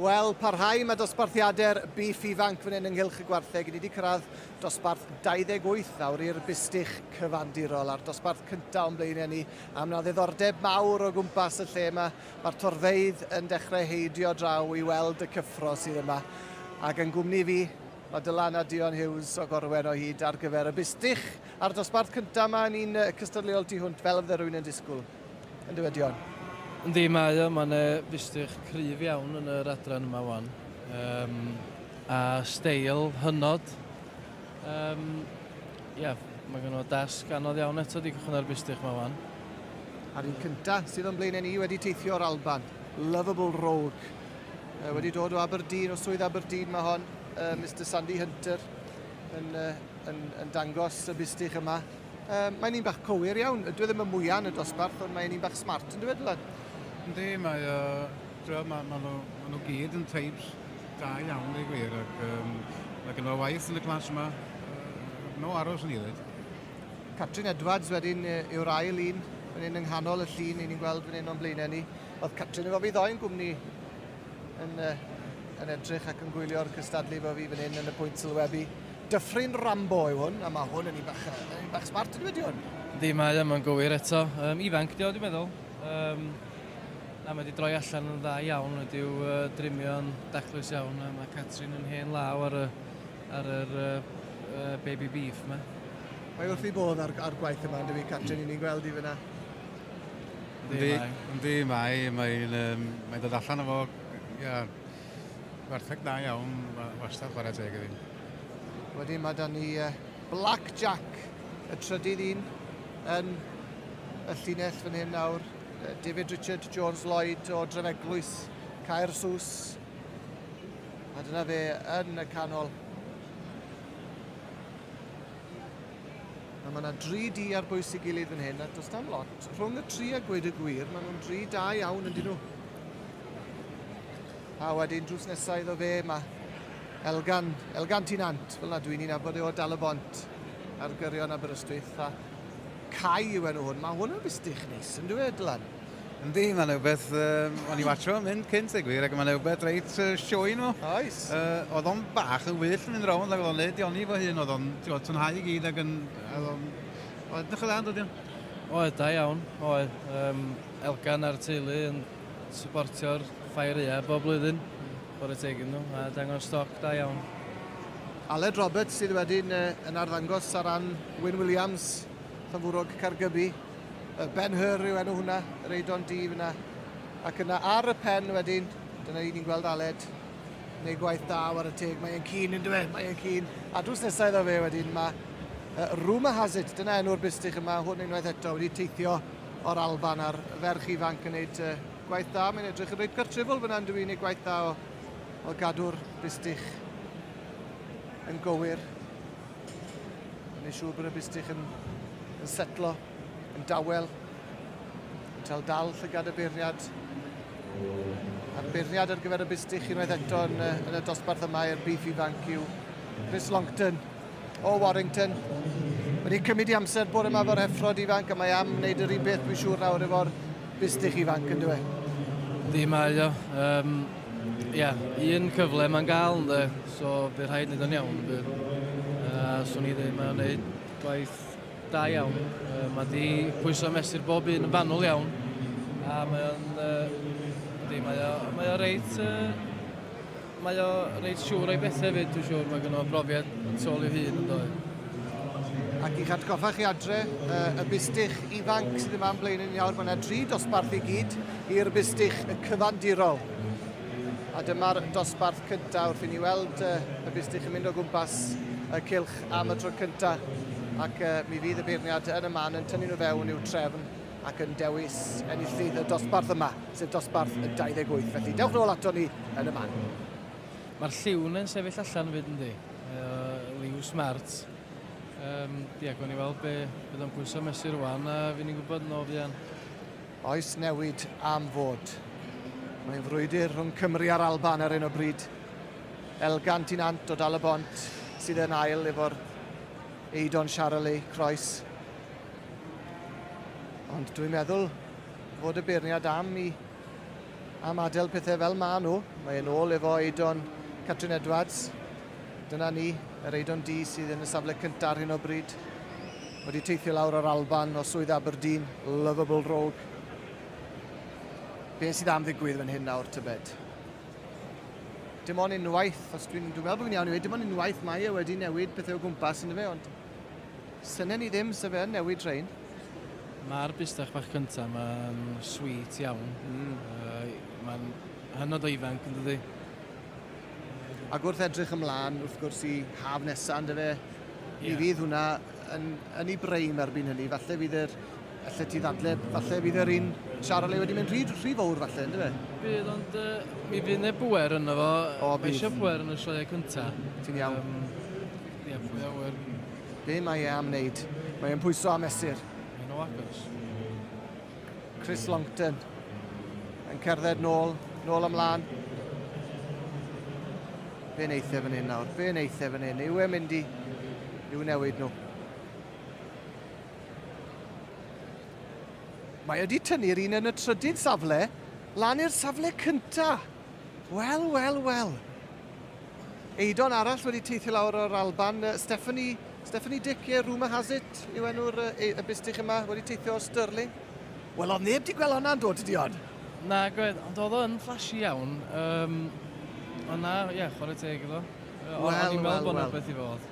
Wel, parhau mae dosbarthiadau'r bîff ifanc fan hyn ynghylch y gwartheg. Ni wedi cyrraedd dosbarth 28 nawr i'r bustych cyfandirol a'r dosbarth cyntaf o'n blaenau ni. A mae 'na ddiddordeb mawr o gwmpas y lle yma. Mae'r torfeydd yn dechrau heidio draw i weld y cyffro sydd yma. Ac yn gwmni fi, mae Dylan a Dion Hughes o Gorwen o hyd ar gyfer y bustych. A'r dosbarth cyntaf yma yn un cystadleuol tu hwnt, fel fydde rhywun yn disgwyl. Ynddo fe, Dion? Yndi, mae o. Mae'n fustych cryf iawn yn yr adran yma wan. Um, a steil hynod. Um, yeah, mae gen nhw dasg anodd iawn eto di cychwyn ar bustych yma wan. A'r un cynta sydd o'n blaenau ni wedi teithio o'r Alban, Lovable Rogue. Wedi dod o Aberdeen, o swydd Aberdeen mae hon, Mr Sandy Hunter yn, yn, yn dangos y bustych yma. Um, mae'n un bach cywir iawn. Dwi e ddim y mwyaf yn y dosbarth, ond mae'n un bach smart yn dweud, Dylan. Yndi, mae, uh, ma, ma, nhw, ma nhw gyd yn teipes da iawn, dweud gwir, ac um, mae gen waith yn y clas yma, uh, no aros yn ei ddweud. Catrin Edwards wedyn yw'r ail un, fan hyn yng nghanol y llun, ni'n gweld fan hyn o'n blaenau ni. Oedd Catrin efo fi ddoe yn gwmni yn, yn edrych ac yn gwylio'r cystadlu efo fi fan hyn yn y pwynt sylwebu. Dyffryn Rambo yw hwn, a mae hwn yn un bach, yn un bach smart yn wedi hwn. Yndi, mae yma'n gywir eto. Um, ifanc di o, dwi'n meddwl. Um, na, mae wedi droi allan yn dda iawn, wedi i'w uh, drimio'n daclus iawn, a mae Catrin yn hen law ar y, ar yr uh, uh, baby beef yma. Mae wrth ei bodd ar, ar gwaith yma, yn dywi, Catrin, i ni'n gweld i fyna. Yndi, yndi, mae, mae'n um, mae dod allan efo, ia, Gwartheg da iawn, wastad chwarae teg iddi. Wedyn mae da ni Black Jack, y trydydd un yn y llinell fan hyn nawr. David Richard Jones Lloyd o Drefeglwys, Caer Sws. A dyna fe yn y canol. A mae yna dri di ar bwys i gilydd fan hyn, a does dim lot. Rhwng y tri a gweud y gwir, maen nhw'n dri da iawn yn dyn nhw. A wedyn drws nesaf iddo fe, mae Elgan, Elgan Tinant, fel na dwi'n ei nabod e o Dal y Bont ar gyrion Aberystwyth. A Cai yw enw hwn. Mae hwn yn fustych neis, yn dwi, Dylan? Yndi, mae'n rhywbeth, um, o'n i watcho yn mynd cynt, ei gwir, ac mae'n rhywbeth reit uh, sioe nhw. Oes. Uh, oedd o'n bach yn wyll yn mynd rownd, ac oedd o'n neud i fo hun, oedd o'n tynhau i gyd ac yn... Oedd o'n... Oedd edrych yn dda, yn dod Oedd, da iawn, oedd. Um, Elgan a'r teulu yn supportio'r ffair ia bob blwyddyn. Chwarae teg iddyn nhw, a dangos stoc da iawn. Aled Roberts sydd wedyn yn arddangos ar ran Wyn Williams, Llanfwrog Caergybi. Ben Hur yw enw hwnna, yr Eidon Du fyna. Ac yna ar y pen wedyn, dyna un ni'n gweld Aled, neu gwaith da war y teg, mae e'n cyn yn dweud, mae e'n cyn. A drws nesaf iddo fe wedyn, mae Rumour Has It, dyna enw'r bustych yma, hwn unwaith eto wedi teithio o'r Alban a'r ferch ifanc yn gwneud uh, gwaith da. Mae'n edrych yn reit gartrefol fyna yn dwi, wneud gwaith da o, o gadw'r bustych yn gywir. Yn siŵr bod y bustych yn, yn setlo, yn dawel, yn cael dal llygad y beirniad. A'r beirniad ar gyfer y bustych unwaith eto yn, yn y dosbarth yma i'r beef ifanc yw Chris Longton o Warrington. Wedi cymryd i amser bod yma efo'r heffrod ifanc a mae am wneud yr un peth dwi'n siŵr nawr efo'r bustych ifanc yn dweud. Yndi mae o. Um, ia, un cyfle mae'n gael ynddo, so bydd rhaid wneud o'n iawn. Bydd. Uh, swn i ddim mae'n wneud gwaith da iawn. Uh, mae di pwyso mesur bob un yn fanwl iawn. A mae o'n... Uh, yndi, mae o, mae o reit... Uh, Mae o reit siŵr o'i bethau hefyd, dwi'n siŵr. Mae gynno fo brofiad tu ôl i'w hun yn doedd. Ac i'ch atgoffa chi adre, y bustych ifanc sydd yma yn blaen yn iawn, mae yna dri dosbarth i gyd i'r bustych y cyfandirol. A dyma'r dosbarth cyntaf wrth i ni weld y bustych yn mynd o gwmpas y cylch am y tro cyntaf. Ac mi fydd y beirniad yn y man yn tynnu nhw fewn i'w trefn ac yn dewis enillydd y dosbarth yma, sef dosbarth y 28. Felly dewch nôl ato ni yn y man. Mae'r lliw yn sefyll allan fyd yndi. Mae o liw smart. Um, ia, gwn i weld be bydd o'n pwyso mesur rwan a fi'n ni'n gwybod yn ôl fuan. Oes newid am fod. Mae'n frwydr rhwng Cymru a'r Alban ar hyn o bryd. Elgan Tinant o Dal y Bont sydd yn ail efo'r Eidon Charolais Croes. Ond dwi'n meddwl fod y beirniad am i Am adael pethau fel ma nhw. Mae e'n ôl efo Eidon Catrin Edwards. Dyna ni, yr Eidon D sydd yn y safle cyntaf ar hyn o bryd. Wedi teithio lawr o'r Alban o Swydd Aberdeen, Lovable Rogue. Be sydd am ddigwydd fan hyn nawr, tybed? Dim ond unwaith, os dwi'n dwi meddwl bod fi'n iawn i weud, dim ond unwaith mae e wedi newid pethau o gwmpas yn fe, ond synen ni ddim sef e'n newid rhain. Mae'r bustach bach cyntaf, mae'n sweet iawn. Mae'n hynod o ifanc, yn dydi? Ac wrth edrych ymlaen, wrth gwrs, i haf nesaf, ynddo fe, mi fydd hwnna yn ei breim erbyn hynny. Falle fydd yr, alle ti ddadle, falle fydd yr un Charlie wedi mynd rhy fawr falle, ynddo fe? Bydd, ond mi fydd 'na bwer yno fo. O, Mae bydd. eisiau bwer yn y sioeau cyntaf. Ti'n iawn. Ie, pwy a wyr. Be mae e am wneud? Mae e'n pwyso a mesur. Mae'n o agos. Chris Longton yn cerdded nôl, nôl ymlaen. Be wneith e fan hyn nawr? Be wneith e fan hyn? Yw e'n mynd i i'w newid nhw? Mae wedi tynnu'r un yn y trydydd safle lan i'r safle cynta. Wel, wel, wel. Eidon arall wedi teithio lawr o'r Alban, Stephanie Dick, ie, Rumour Has It yw enw'r y bustych yma, wedi teithio o Stirling. Wel, oedd neb di gweld hwnna'n dod, ydi ond? Na, gwed, ond oedd o'n flashy iawn. Ond na, ie, chwarae teg iddo. Wel, O'n i'n meddwl wel, bod 'na wel. rhywbeth i fod.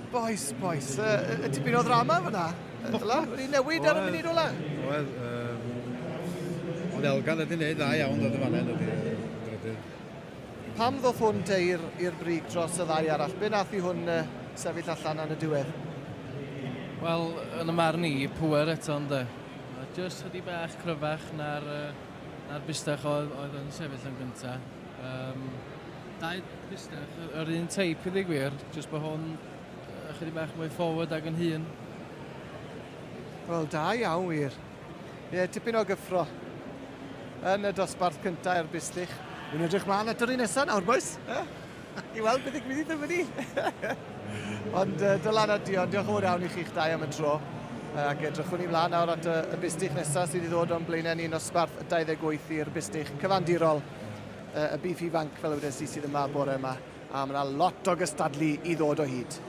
Boys, boys, y tipyn o ddrama fyna. Dyla, wedi newid ar y Oedd. munud ola. Oedd, oedd Elgan wedi gwneud dda iawn dod y fan hyn, ydy, drydydd. Pam ddoth hwn te i'r brig dros y ddau arall? Be nath i hwn sefyll allan yn y diwedd? Wel, yn y marn i, pwer eto, ynddo. Just chydig bach cryfach na'r bustach oedd yn sefyll yn gynta. Dau bustach, yr un teip i ddweud gwir, just bod hwn chydig bach mwy forward ag yn hun. Wel, da iawn wir. Ie, tipyn o gyffro yn y dosbarth cyntaf i'r bustych. Dwi'n edrych mlaen at yr un nesaf nawr, boys. I weld beth ddigwydd i fyny. Ond Dylan a Dion, diolch yn fawr iawn i chi'ch dau am y tro. Ac edrychwn ni mlaen nawr at y bustych nesaf sydd i ddod o'n blaenau ni yn nosbarth 28 i'r bustych cyfandirol, y biff ifanc, fel wedes i, sydd yma bore yma. A mae yna lot o gystadlu i ddod o hyd.